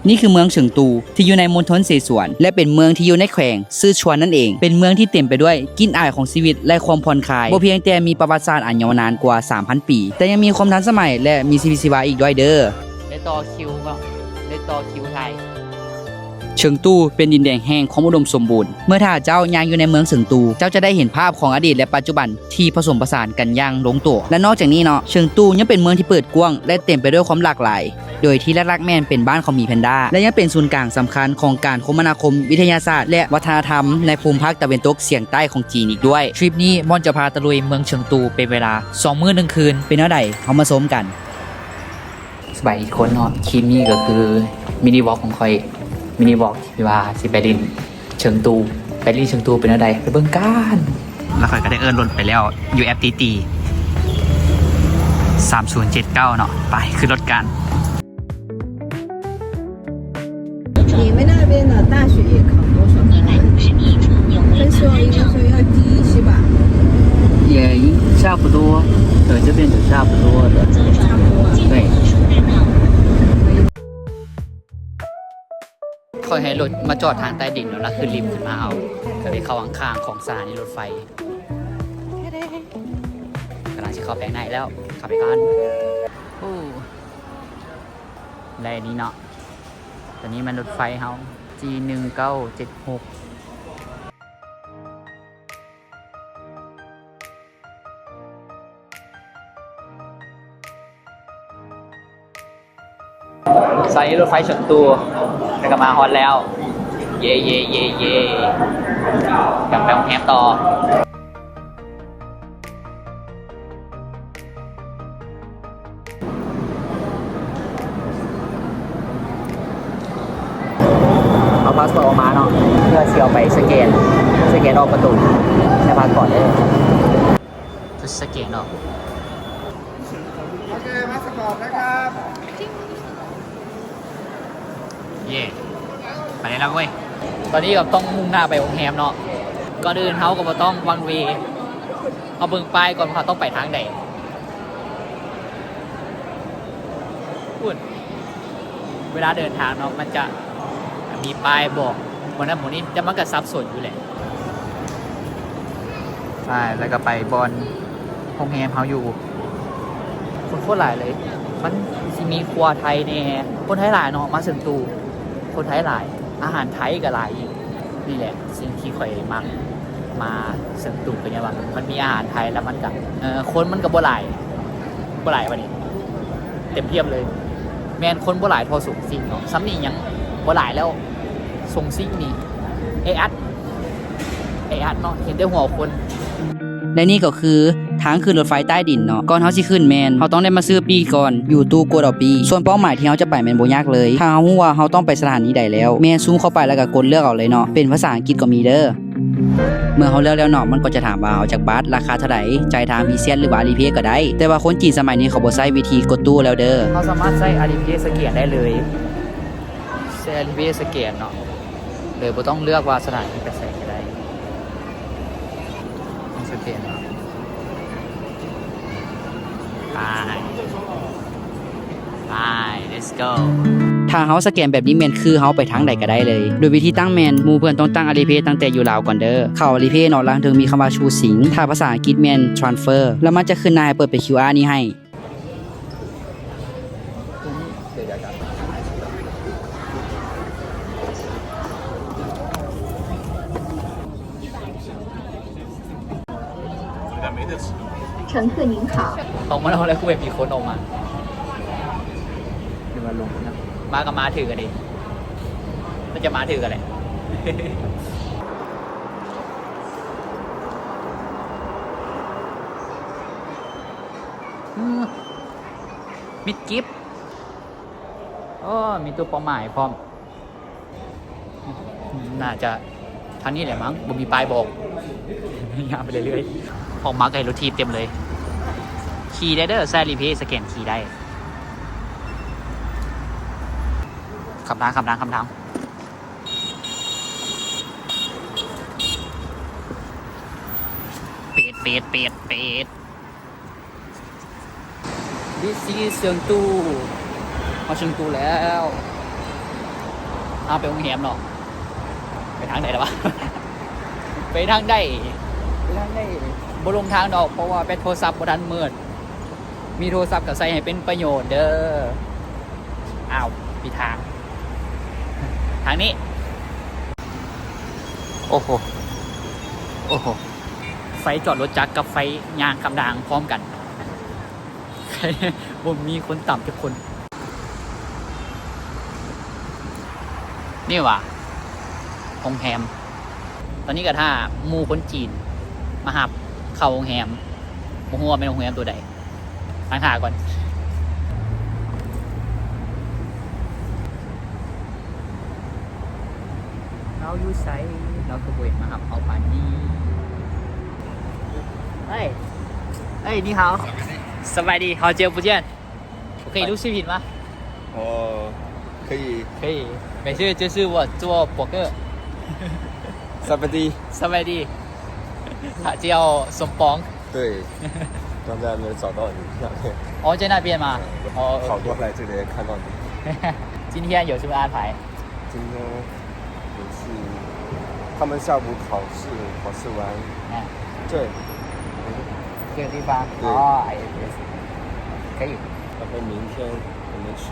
ນີ້ຄືເມືອງເຊີງຕູ ທີ່ຢູ່ໃນມົນທົນເສສວນ ແລະ ເປັນເມືອງທີ່ຢູ່ໃນແຂວງ ຊື່ຊວນນັ້ນເອງ ເປັນເມືອງທີ່ເຕັມໄປດ້ວຍກິ່ນອາຍຂອງຊີວິດ ແລະ ຄວາມຜ່ອນຄາຍ. ບໍ່ພຽງແຕ່ມີປະຫວັດສາດອັນຍາວນານກວ່າສາມພັນປີ, ແຕ່ຍັງມີຄວາມທັນສະໄໝ ແລະ ມີຊີວິດຊີວາອີກດ້ວຍເດີ້. ໄດ້ຕໍ່ຄິວກໍໄດ້ຕໍ່ຄິວຖ່າຍ. ເຊີງຕູເປັນດິນແດນແຫ່ງຄວາມອຸດົມສົມບູນ. ເມື່ອຖ້າເຈົ້າຍ່າງຢູ່ໃນເມືອງເຊີງຕູ, ເຈົ້າຈະໄດ້ເຫັນພາບຂອງອະດີດ ແລະ ປັດຈຸບັນທີ່ຜະສົມປະສານກັນຢ່າງລົງຕົວ. ແລະ ນອກຈາກນີ້ເນາະ, ເຊີງຕູຍັງເປັນເມືອງທີ່ເປີດກວ້າງ ແລະ ເຕັມໄປດ້ວຍຄວາມຫຼາກຫຼາຍ. ໂດຍທີ່ຫຼັກໆແມ່ນເປັນບ້ານຂອງໝີແພນດ້າ ແລະ ຍັງເປັນສູນກາງສຳຄັນຂອງການຄົມມະນາຄົມ, ວິທະຍາສາດ ແລະ ວັດທະນະທຳໃນພູມພາກຕາເວັນຕົກສຽງໃຕ້ຂອງຈີນອີກດ້ວຍ. ທຣິບນີ້ ມ່ອນຈະພາຕະລຸຍເມືອງເຊີງຕູເປັນເວລາສອງມື້ໜຶ່ງຄືນ. ເປັນແນວໃດ? ເຮົາມາຊົມກັນ. ສະບາຍດີທຸກຄົນເນາະ, ຄລິບນີ້ກໍຄືມິນິວອກຂອງຂ້ອຍ, ມິນິວອກທີ່ວ່າຊິໄປຫຼິ້ນ ເຊີງຕູ ໄປຫຼິ້ນເຊີງຕູເປັນແນວໃດ ໄປເບິ່ງກັນ. ແລ້ວຂ້ອຍກໍໄດ້ເອີ້ນລົດໄປແລ້ວ ຢູ່ແອັບຕີຕີ ສາມສູນເຈັດເກົ້າເນາະ. ໄປຂຶ້ນລົດກັນ. 你们那边的大学也考多少分啊？分数应该说要低是吧？也差不多，对，这边就差不多的。差不多啊。对。 ຂ້ອຍໃຫ້ລົດມາຈອດທາງໃຕ້ດິນເນາະ ແລ້ວຂຶ້ນລິຟຂຶ້ນມາເອົາ ກໍໄດ້ເຂົ້າຂ້າງໆຂອງສະຖານີລົດໄຟ. ກຳລັງຊິເຂົ້າໄປຂ້າງໃນແລ້ວ, ເຂົ້າໄປກ່ອນ. ໂອ້ ໄດ້ນີ້ເນາະ, ຕົວນີ້ແມ່ນລົດໄຟເຮົາ ຈີ ໜຶ່ງເກົ້າເຈັດຫົກ. ສະຖານີລົດໄຟເຊີງຕູ ແລ້ວກໍມາຮອດແລ້ວ. ເຢ ເຢ ເຢ ເຢ ກັບໄປໂຮງແຮມຕໍ່. ເອົາພາສປອດອອກມາເນາະ ເພື່ອຊິເອົາໄປສະແກນ, ສະແກນອອກປະຕູໃສ່ພາສປອດເດີ. ຈະສະແກນອອກ. ໂອເຄ ພາສປອດນະຄັບ. ເຢ້ ໄປໄດ້ແລ້ວເວີຍ. ຕອນນີ້ກໍຕ້ອງມຸ່ງໜ້າໄປໂຮງແຮມເນາະ. ກ່ອນອື່ນເຮົາກໍບໍ່ຕ້ອງວັງເວ, ເຮົາເບິ່ງປ້າຍກ່ອນວ່າເຮົາຕ້ອງໄປທາງໃດ. ພຸ້ນ ເວລາເດີນທາງເນາະ ມັນຈະມີປ້າຍບອກບ່ອນນັ້ນບ່ອນນີ້ ແຕ່ມັນກໍສັບສົນຢູ່ແຫຼະ. ໄປ ແລ້ວກໍໄປບ່ອນໂຮງແຮມເຮົາຢູ່. ຄົນໂຄດຫຼາຍເລີຍ, ມັນຊິມີຄົວໄທແດ່. ຄົນໄທຫຼາຍເນາະ ມາເຊີງຕູ ຄົນໄທຫຼາຍ, ອາຫານໄທກໍຫຼາຍອີກ. ນີ້ແຫຼະສິ່ງທີ່ຂ້ອຍມັກ ມາເຊີງຕູ ກໍຍ້ອນວ່າມັນມີອາຫານໄທ ແລ້ວມັນກໍ ເອີ ຄົນມັນກໍບໍ່ຫຼາຍ, ບໍ່ຫຼາຍປານນີ້ ເຕັມທຽບເລີຍ. ແມ່ນຄົນບໍ່ຫຼາຍເທົ່າສົງສິງເນາະ, ຊ່ຳນີ້ຍັງບໍ່ຫຼາຍແລ້ວ. ສົງສິງນີ້ແອອັດ, ແອອັດເນາະ, ເຫັນແຕ່ຫົວຄົນ. ແລະ ນີ້ກໍຄືທາງຂຶ້ນລົດໄຟໃຕ້ດິນເນາະ. ກ່ອນເຮົາຊິຂຶ້ນແມ່ນເຮົາຕ້ອງໄດ້ມາຊື້ປີ້ກ່ອນ ຢູ່ຕູ້ກົດເອົາປີ້. ສ່ວນເປົ້າໝາຍທີ່ເຮົາຈະໄປແມ່ນບໍ່ຍາກເລີຍ, ຖ້າເຮົາຮູ້ວ່າເຮົາຕ້ອງໄປສະຖານີໃດແລ້ວ ແມ່ນຊູມເຂົ້າໄປແລ້ວກໍກົດເລືອກເອົາເລີຍເນາະ. ເປັນພາສາອັງກິດກໍມີເດີ້. ເມື່ອເຮົາເລືອກແລ້ວເນາະ ມັນກໍຈະຖາມວ່າເອົາຈັກບາດ, ລາຄາເທົ່າໃດ, ຈ່າຍທາງ WeChat ຫຼືວ່າ Alipay ກໍໄດ້. ແຕ່ວ່າຄົນຈີນສະໄໝນີ້ເຂົາບໍ່ໃຊ້ວິທີກົດຕູ້ແລ້ວເດີ້. ເຮົາສາມາດໃຊ້ Alipay ສະແກນໄດ້ເລີຍ. ໃຊ້ Alipay ສະແກນເນາະ ໂດຍບໍ່ຕ້ອງເລືອກວ່າສະຖານີໄປໃສກໍໄດ້. ຕ້ອງສະແກນເນາະ. ໄປ ໄປ let's go. ຖ້າເຮົາສະແກນແບບນີ້ແມ່ນຄືເຮົາໄປທາງໃດກໍໄດ້ເລີຍ. ໂດຍວິທີຕັ້ງແມ່ນ ໝູ່ເພື່ອນຕ້ອງຕັ້ງ Alipay ຕັ້ງແຕ່ຢູ່ລາວກ່ອນເດີ້. ເຂົ້າ Alipay ເນາະ, ຫຼັງເທິງມີຄຳວ່າ Choosing, ຖ້າພາສາອັງກິດແມ່ນ Transfer, ແລ້ວມັນຈະຂຶ້ນໜ້າໃຫ້ເປີດເປັນ QR ນີ້ໃຫ້. 乘客您好。 ອອກມາແລ້ວ ແລ້ວຄືແບບມີຄົນອອກມາ. ມາກໍມາຖືກກັນເດ. ມັນຈະມາຖືກກັນແຫຼະ. ອືມ ມິດກິບ. ໂອ້ ມີຕູ້ເປົ້າໝາຍພ້ອມ. ໜ້າຈະທາງນີ້ແຫຼະມັ້ງ, ບໍ່ມີປ້າຍບອກ. ຍ່າງໄປເລື້ອຍໆ. ອອກມາກໍເຫັນລົດຖີບເຕັມເລີຍ. ຂີ່ໄດ້ເດີ້, ໃຊ້ Alipay ສະແກນຂີ່ໄດ້. ຂັບທາງ, ຂັບທາງ, ຂັບທາງ. ເປດ, ເປດ, ເປດ, ເປດ. This is ເຊີງຕູ. ມາເຊີງຕູແລ້ວ. ເຮົາໄປໂຮງແຮມເນາະ. ໄປທາງໃດລະວະ? ໄປທາງໃດ? ໄປທາງໃດ? ບໍ່ລົງທາງດອກ ເພາະວ່າແບັດໂທລະສັບບໍ່ທັນໝົດ. ມີໂທລະສັບກໍໃຊ້ໃຫ້ເປັນປະໂຫຍດເດີ. ອ້າວ ຜິດທາງ. ທາງນີ້. ໂອ້ໂຫ ໂອ້ໂຫ ໄຟຈອດລົດຈັກກັບໄຟຍ່າງຂ້າມທາງພ້ອມກັນ. ບໍ່ມີຄົນຕາມຈັກຄົນ. ນີ້ຫວາ ໂຮງແຮມ. ຕອນນີ້ກໍຖ້າໝູ່ຄົນຈີນມາຮັບເຂົ້າໂຮງແຮມ. ບໍ່ຮູ້ວ່າແມ່ນໂຮງແຮມຕົວໃດ. ນັ່ງຖ້າກ່ອນ. ລາວຢູ່ໃສ? ລາວຄືບໍ່ເຫັນມາຮັບເຮົາປານນີ້. ເອີຍ ເອີຍ ນີ້ເຮົາ. ສະບາຍດີ ເຮົາເຈີຜູ້ຈຽນ. ໂອເຄ ໄປ ຮູ້ຊື່ຜິດມາ. ເອີ 可以 可以 没事，就是我做博客. ສະບາຍດີ ສະບາຍດີ ເຮົາເຈົ້າສົມປອງ. 对，刚才没有找到你。哦，在那边吗？哦，跑过来这里看到你。今天有什么安排？今天有去，他们下午考试，考试完。嗯。对。这个地方？对。哦，哎，可以。然后明天我们去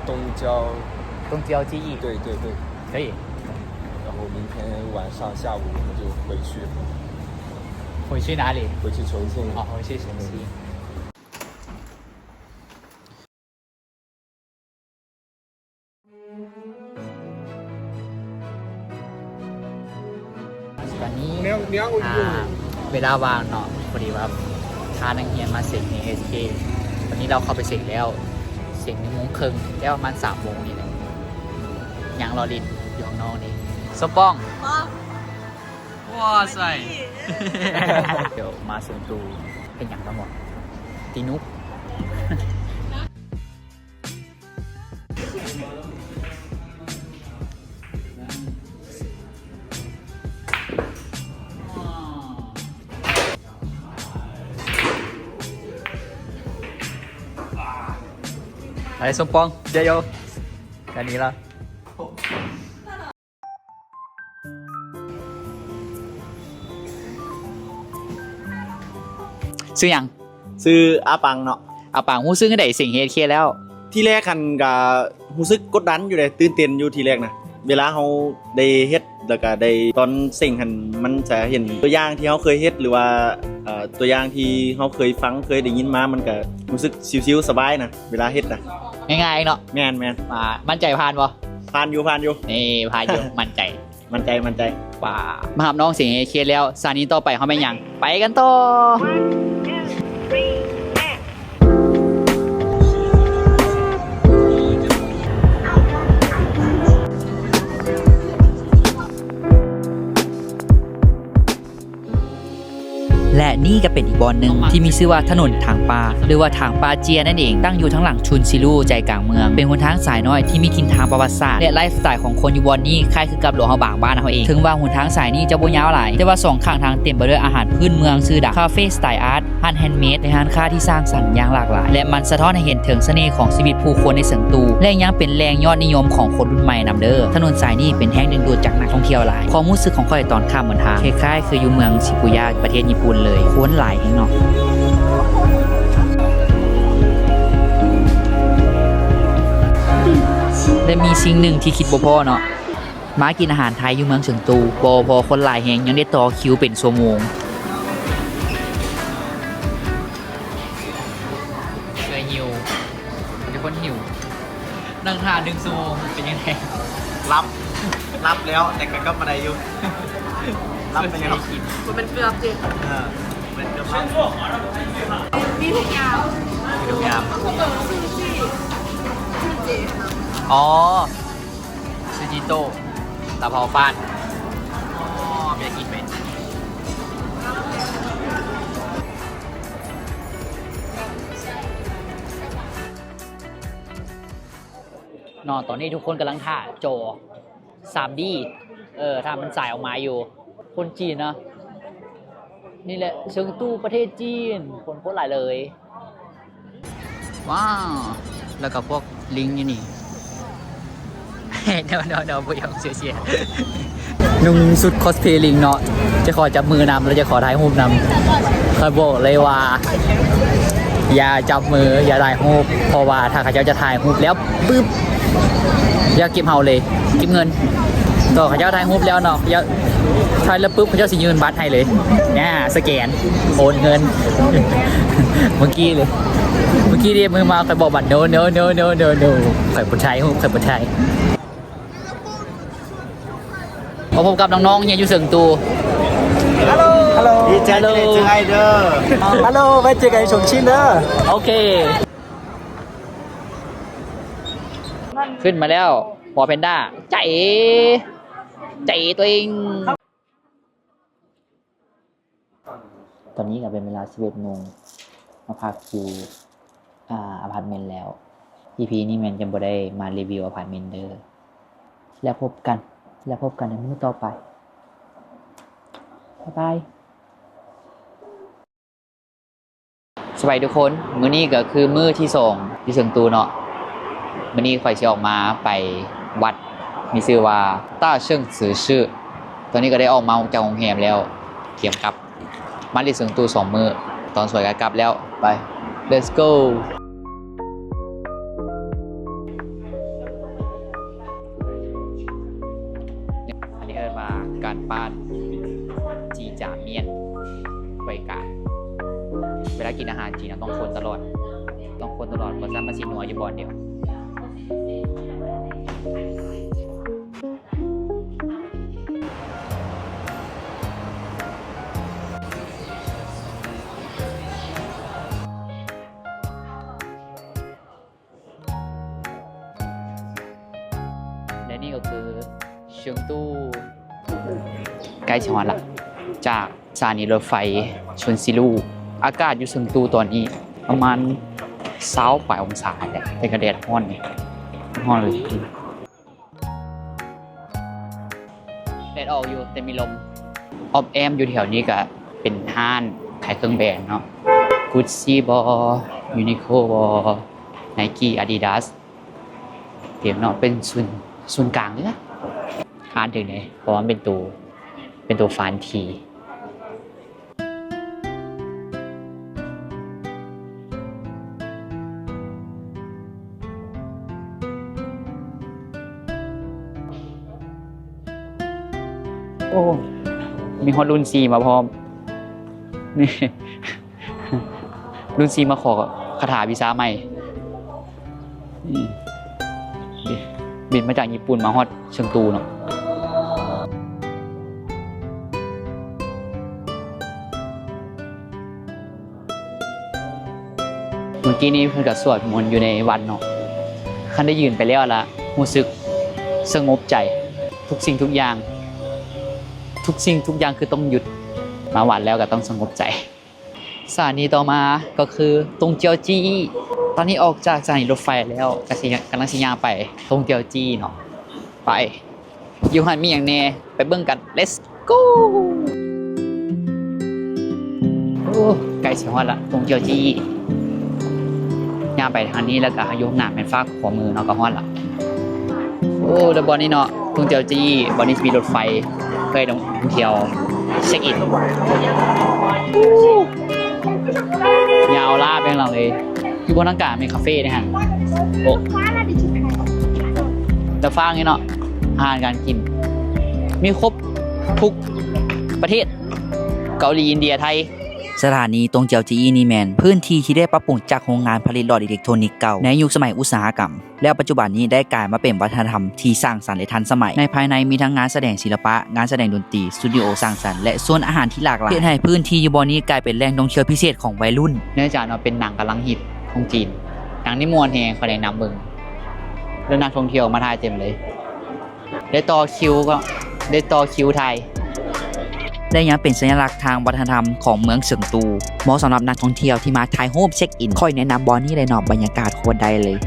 东郊。东郊记忆。对，对，对。可以。然后明天晚上下午我们就回去。 回去哪里？回去重庆。哦，回去重庆。ຕອນນີ້ ອ່າ ເວລາວ່າງເນາະ ພໍດີວ່າພານັກຮຽນມາເສັງ ເອເອັສເຄ. ຕອນນີ້ລາວເຂົ້າໄປເສັງແລ້ວ ເສັງໜຶ່ງໂມງເຄິ່ງ ແລ້ວປະມານສາມໂມງນີ້ແຫຼະ ຍັງລໍຫຼິ້ນຢູ່ຂ້າງນອກນີ້. ສົມປອງ ປອງ ວ້າ ສວຍ ດຽວມາເສິງຕູເຮັດຫຍັງກັນຫວະ? ຕີນຸກ. ໄປ ສົມປອງ ເຈໂຍ ການນີ້ລະ. ຊື່ຫຍັງ? ຊື່ອາປັງເນາະ. ອາປັງ ຮູ້ສຶກຈັ່ງໃດເສັງເອເອັສເຄແລ້ວ? ທີແລກຫັ້ນກະຮູ້ສຶກກົດດັນຢູ່ເດ ຕື່ນເຕັ້ນຢູ່ທີແລກນະ. ເວລາເຮົາໄດ້ເຮັດ ແລ້ວກະໄດ້ຕອນເສັງຫັ້ນ ມັນຈະເຫັນຕົວຢ່າງທີ່ເຮົາເຄີຍເຮັດ ຫຼືວ່າ ເອີ ຕົວຢ່າງທີ່ເຮົາເຄີຍຟັງ ເຄີຍໄດ້ຍິນມາ ມັນກະຮູ້ສຶກຊິວໆ ສະບາຍນະ ເວລາເຮັດນະ. ງ່າຍໆເນາະ. ແມ່ນໆ. ອ່າ ໝັ້ນໃຈຜ່ານບໍ່? ຜ່ານຢູ່ ຜ່ານຢູ່. ນີ້ ຜ່ານຢູ່ ໝັ້ນໃຈ ໝັ້ນໃຈ ໝັ້ນໃຈ. ວ່າ ມາຮັບນ້ອງເສັງເອເຄແລ້ວ ສະຖານີຕໍ່ໄປເຮົາແມ່ນຫຍັງ? ໄປກັນຕໍ່. ແລະ ນີ້ກໍເປັນອີກບ່ອນໜຶ່ງທີ່ມີຊື່ວ່າຖະໜົນທາງປ່າ ຫຼືວ່າທາງປ່າເຈຍນັ້ນເອງ, ຕັ້ງຢູ່ທາງຫຼັງຊຸນຊີລູ ໃຈກາງເມືອງ, ເປັນຫົນທາງສາຍນ້ອຍທີ່ມີຖິ່ນທາງປະຫວັດສາດ ແລະ ໄລຟ໌ສະໄຕຂອງຄົນຢູ່ບ່ອນນີ້ຄ້າຍຄືກັບຫຼວງພະບາງບ້ານເຮົາເອງ. ເຖິງວ່າຫົນທາງສາຍນີ້ຈະບໍ່ຍາວຫຼາຍ, ແຕ່ວ່າສອງຂ້າງທາງເຕັມໄປດ້ວຍອາຫານພື້ນເມືອງຊື່ດັງ, ຄາເຟສະໄຕອາດ, ຮ້ານແຮນເມດ ແລະ ຮ້ານຄ້າທີ່ສ້າງສັນຢ່າງຫຼາກຫຼາຍ, ແລະ ມັນສະທ້ອນໃຫ້ເຫັນເຖິງສະເໜ່ຂອງຊີວິດຜູ້ຄົນໃນເຊິ່ງຕູ ແລະ ຍັງເປັນແຫຼ່ງຍອດນິຍົມຂອງຄົນລຸ້ນໃໝ່ນຳເດີ. ຖະໜົນສາຍນີ້ເປັນແຮງດຶງດູດຈາກນັກທ່ອງທ່ຽວຫຼາຍ. ຄວາມຮູ້ສຶກຂອງຂ້ອຍຕອນຂ້າມຫົນທາງ ຄ້າຍໆຄືຢູ່ເມືອງຊິບູຢາ ປະເທດຍີ່ປຸ່ນເລີຍ. ຄົນຫຼາຍແຮງເນາະ. ແລະ ມີສິ່ງໜຶ່ງທີ່ຄິດບໍ່ພໍເນາະ. ມາກິນອາຫານໄທຢູ່ເມືອງເຊີງຕູ ບໍ່ພໍຄົນຫຼາຍແຮງ ຍັງໄດ້ຕໍ່ຄິວເປັນຊົ່ວໂມງ. ເພື່ອຫິວ ເປັນຄົນຫິວ ນັ່ງຖ້າໜຶ່ງຊົ່ວໂມງ ເປັນຈັ່ງໃດ? ຫຼັບ ຫຼັບແລ້ວ ແຕ່ກໍກັບມາໄດ້ຢູ່. ຫຼັບໄປແລ້ວ ບໍ່ແມ່ນເກືອບເດ້. ເອີ ບໍ່ແມ່ນເກືອບຫຼັບ. ມີທຸກຢ່າງ ມີທຸກຢ່າງ. ອໍ ຊູຈິໂຕະ ຕາເຜົາຟາດ. ອໍ ເບຍກິນເບຍເນາະ. ຕອນນີ້ທຸກຄົນກຳລັງຖ້າຈໍສາມດີ ເອີ ຖ້າມັນສາຍອອກມາຢູ່. ຄົນຈີນນະ. ນີ້ແຫຼະເຊີງຕູປະເທດຈີນ ຄົນໂຄດຫຼາຍເລີຍ. ວ້າວ ແລ້ວກໍພວກລິງຢູ່ນີ້. No no no ບໍ່ຢອກເສຍ ນຸ່ງຊຸດຄອສເພລິງເນາະ ຈະຂໍຈັບມືນຳ ແລະ ຈະຂໍຖ່າຍຮູບນຳ. ຂ້ອຍບອກເລີຍວ່າ ຢ່າຈັບມື ຢ່າຖ່າຍຮູບ ເພາະວ່າຖ້າເຂົາເຈົ້າຈະຖ່າຍຮູບແລ້ວປຶບ ຢ່າເກັບເຮົາເລີຍ ເກັບເງິນ. ຕອນເຂົາເຈົ້າຖ່າຍຮູບແລ້ວເນາະ ຢ່າ ຖ່າຍແລ້ວປຶບ ເຂົາເຈົ້າຊິຍື່ນບັດໃຫ້ເລີຍ. ອາ ສະແກນ ໂອນເງິນ. ເມື່ອກີ້ເລີຍ ເມື່ອກີ້ເດ ມືມາ ຂ້ອຍບອກບັດ no no no no no no ຂ້ອຍບໍ່ຖ່າຍຮູບ ຂ້ອຍບໍ່ຖ່າຍ. ມາພົບກັບນ້ອງໆຮຽນຢູ່ເຊີງຕູ. ຮັລໂຫຼ ຮັລໂຫຼ ດີໃຈທີ່ໄດ້ເຈີອ້າຍເດີ. ຮັລໂຫຼ ໄວ້ເຈີກັນຢູ່ຊົງຊິນເດີ. ໂອເຄ ຂຶ້ນມາແລ້ວ ໝໍແພນດ້າ ຈາເອ ຈາເອຕົວເອງ. ຕອນນີ້ກໍເປັນເວລາສິບເອັດໂມງ ມາພັກຢູ່ ອາ ອາພາດເມັນແລ້ວ. ອີພີນີ້ແມ່ນຈະບໍ່ໄດ້ມາຣີວິວອາພາດເມັນເດີ. ແລ້ວພົບກັນ ແລ້ວພົບກັນໃນມື້ຕໍ່ໄປ. ບາຍບາຍ. ສະບາຍດີທຸກຄົນ, ມື້ນີ້ກໍຄືມື້ທີສອງຢູ່ເຊີງຕູເນາະ. ມື້ນີ້ຂ້ອຍຊິອອກມາໄປວັດ ມີຊື່ວ່າ ຕາເຊີງຊືຊື່. ຕອນນີ້ກໍໄດ້ອອກມາຈາກໂຮງແຮມແລ້ວ ກຽມກັບ ມາຫຼິ້ນເຊີງຕູສອງມື້ ຕອນສວຍກໍກັບແລ້ວ. ໄປ let's go. ອັນນີ້ເອີ້ນວ່າການປ້ານ ຈີຈາມຽນ ໄວການ. ເວລາກິນອາຫານຈີນນະ ຕ້ອງຄົນຕະຫຼອດ ຕ້ອງຄົນຕະຫຼອດ ບໍ່ຊັ້ນມັນຊິນົວຢູ່ບ່ອນດຽວ. ແລະນີ້ກໍຄືເຊີງຕູ ໃກ້ຊິຮອດລະ ຈາກສະຖານີລົດໄຟຊົນຊີລູ. ອາກາດຢູ່ເຊີງຕູຕອນນີ້ປະມານຊາວປາຍອົງສາແຫຼະ ແຕ່ກໍແດດຮ້ອນ ຮ້ອນເລີຍ. ແດດອອກຢູ່ ແຕ່ມີລົມ. ອອບແອ້ມຢູ່ແຖວນີ້ກະເປັນຮ້ານຂາຍເຄື່ອງແບຣນເນາະ ກຸດຊີບໍ ຢູນິໂຄບໍ ໄນກີ ອາດີດາສ ເປັນເນາະ ເປັນສູນ ສູນກາງເລີຍນະ. ອ່ານຖືກເດ້ ເພາະວ່າມັນເປັນໂຕ ເປັນໂຕຟານທີ. ໂອ້ ມີຮອດລຸ້ນສີ່ມາພ້ອມ ນີ້ ລຸ້ນສີ່ມາຂໍຄາຖາວີຊາໃໝ່. ອືມ ບິນມາຈາກຍີ່ປຸ່ນມາຮອດເຊີງຕູເນາະ. ເມື່ອກີ້ນີ້ເພິ່ນກໍສວດມົນຢູ່ໃນວັດເນາະ. ຄັນໄດ້ຢືນໄປແລ້ວລະ ຮູ້ສຶກສະຫງົບໃຈ. ທຸກສິ່ງທຸກຢ່າງ ທຸກສິ່ງທຸກຢ່າງຄືຕ້ອງຢຸດ. ມາວັດແລ້ວກໍຕ້ອງສະຫງົບໃຈ. ສະຖານີຕໍ່ມາກໍຄືຕົງຈຽວຈີ. ຕອນນີ້ອອກຈາກສະຖານີລົດໄຟແລ້ວ ກະຊິ ກຳລັງຊິຍ່າງໄປຕົງຈຽວຈີເນາະ. ໄປ ຢູ່ຫັ້ນມີຫຍັງແດ່ ໄປເບິ່ງກັນ ເລັດໂກ. ໂອ້ ໃກ້ຊິຮອດລະ ຕົງຈຽວຈີ. ຍ່າງໄປທາງນີ້ ແລ້ວກະຢູ່ຂ້າງໜ້າແມ່ນຟາກຂວາມືເນາະ ກໍຮອດລະ. ໂອ້ ແລ້ວບ່ອນນີ້ເນາະ ຕົງຈຽວຈີ ບ່ອນນີ້ຊິມີລົດໄຟ ເພື່ອໃຫ້ນັກທ່ອງທ່ຽວເຊັກອິນ. ຍາວລາບແບງຫຼັງເລີຍ. ຢູ່ບ່ອນທາງກາງມີຄາເຟເດ້ຫັ້ນ. ໂອ້ ແລ້ວຟາກນີ້ເນາະ ອາຫານການກິນມີຄົບທຸກປະເທດ ເກົາຫຼີ, ອິນເດຍ, ໄທ. ສະຖານີຕົງຈຽວຈີອີນີ້ແມ່ນພື້ນທີ່ທີ່ໄດ້ປັບປຸງຈາກໂຮງງານຜະລິດຫຼອດອີເລັກໂທນິກເກົ່າໃນຍຸກສະໄໝອຸດສາຫະກຳ. ແລ້ວປັດຈຸບັນນີ້ໄດ້ກາຍມາເປັນວັດທະນະທຳທີ່ສ້າງສັນ ແລະ ທັນສະໄໝ. ໃນພາຍໃນມີທັງງານສະແດງສິລະປະ, ງານສະແດງດົນຕີ, ສະຕູດິໂອສ້າງສັນ ແລະ ໂຊນອາຫານທີ່ຫຼາກຫຼາຍ, ເຮັດໃຫ້ພື້ນທີ່ຢູ່ບ່ອນນີ້ກາຍເປັນແຫຼ່ງທ່ອງທ່ຽວພິເສດຂອງໄວລຸ້ນ. ເນື່ອງຈາກວ່າເປັນໜັງກຳລັງຮິດຂອງຈີນ, ໜັງນີ້ມ່ວນແຮງ, ຂ້ອຍແນະນຳເບິ່ງ. ແລ້ວນັກທ່ອງທ່ຽວມາຖ່າຍເຕັມເລີຍ. ໄດ້ຕໍ່ຄິວກໍ ໄດ້ຕໍ່ຄິວຖ່າຍ. ແລະ ຍັງເປັນສັນຍະລັກທາງວັດທະນະທຳຂອງເມືອງເຊີງຕູ, ເໝາະສຳລັບນັກທ່ອງທ່ຽວທີ່ມາຖ່າຍຮູບເຊັກອິນ. ຂ້ອຍແນະນຳບ່ອນນີ້ເລີຍເນາະ, ບັນຍາກາດໂຄດໄດ້ເລີຍ.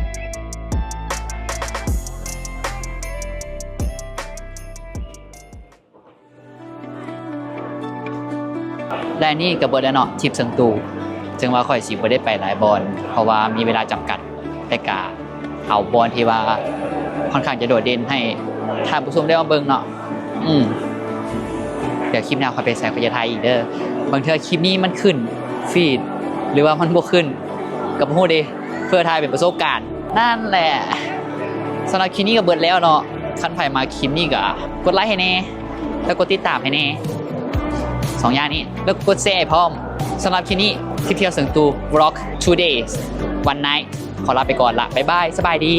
ແລະ ນີ້ກໍເບິດແລ້ວເນາະ ທຣິບເຊີງຕູ. ເຊິ່ງວ່າຂ້ອຍຊິບໍ່ໄດ້ໄປຫຼາຍບ່ອນ ເພາະວ່າມີເວລາຈຳກັດ, ແຕ່ກະເອົາບ່ອນທີ່ວ່າ ຂ້ອນຂ້າງຈະໂດດເດັ່ນໃຫ້ທ່ານຜູ້ຊົມໄດ້ມາເບິ່ງເນາະ. ອືມ ດຽວຄລິບໜ້າຂ້ອຍໄປໃສ ຂ້ອຍຈະຖ່າຍອີກເດີ. ບາງເທື່ອຄລິບນີ້ມັນຂຶ້ນຟີດ ຫຼືວ່າມັນບໍ່ຂຶ້ນ ກໍບໍ່ຮູ້ເດ ເພື່ອຖ່າຍເປັນປະສົບການ. ນັ້ນແຫຼະ ສຳລັບຄລິບນີ້ກໍເບິດແລ້ວເນາະ. ຄັນໃຜມັກຄລິບນີ້ກໍກົດໄລໃຫ້ແດ່ ແລ້ວກົດຕິດຕາມໃຫ້ແດ່ ສອງຢ່າງນີ້ ແລ້ວກົດແຊໃຫ້ພ້ອມ. ສຳລັບຄລິບນີ້ Trip ທ່ຽວເຊິ່ງຕູ Vlog two days one night ຂໍລາໄປກ່ອນລະ ບາຍບາຍ ສະບາຍດີ.